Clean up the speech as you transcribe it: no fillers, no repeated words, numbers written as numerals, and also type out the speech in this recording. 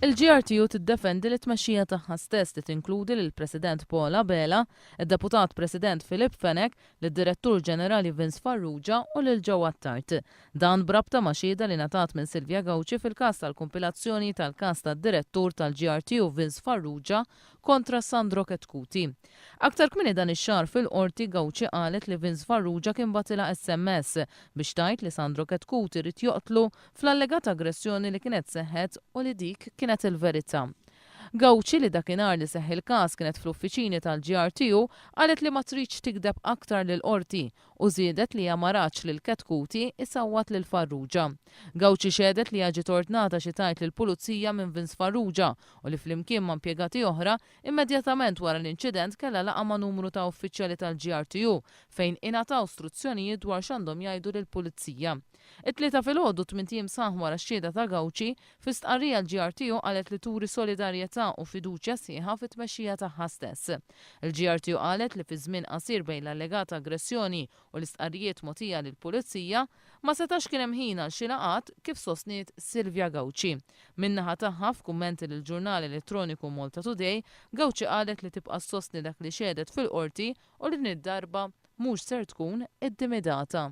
Il-GRTU tiddefendi lit-tmexxija tagħha stess li tinkludi lill-President Paul Abela, id-Deputat President Philip Fenech, lid-Direttur Ġenerali Vince Farrugia u lil Joe Attard. Dan b'rabta ma' xhieda li ngħatat minn Silvia Gauci fil-każ tal-kumpilazzjoni tal-każ tad-Direttur tal-GRTU Vince Farrugia kontra Sandro Chetcuti. Aktar kmieni dan ix-xahar fil-Qorti Gauci qalet li Vince Farrugia kien bagħtilha SMS biex tgħid li Sandro Chetcuti ried joqtlu fl-allegata aggressjoni li kienet seħħet u li dik kienet il-verità. Gauci, li dakinhar li seħħ il-każ kienet fl-uffiċini tal-GRTU, qalet li ma tridx tigdeb aktar lill-Qorti u żiedet li hija ma ratx lil Chetcuti isawwat lil Farrugia. Gauci xehdet li hija ġiet ordnata xi tgħid lill-Pulizija minn Vince Farrugia u li flimkien ma' impjegati oħra, immedjatament wara l-inċident kellha laqgħa ma' numru ta' uffiċjali tal-GRTU fejn ingħataw struzzjonijiet dwar x'għandhom jgħidu lill-Pulizija. It-Tlieta filgħodu, tmint ijiem sħaħ wara x-xhieda ta' Gauci, fi stqarrija l-GRTU qalet li turi solidarjetà u fiduċja sħiħa fit-tmexxija tagħha stess. Il-GRTU qalet li fiż-żmien qasir bejn l-allegata aggressjoni u l-istqarrijiet mogħtija lill-Pulizija, ma setax kien hemm ħin għal xi laqgħat, kif sostniet Silvia Gauci. Min-naħa tagħha, f'kummenti lill-ġurnal elettroniku Malta Today, Gauci qalet li tibqa' ssostni dak li xehdet fil-Qorti u li din id-darba mhux ser tkun idtimidata.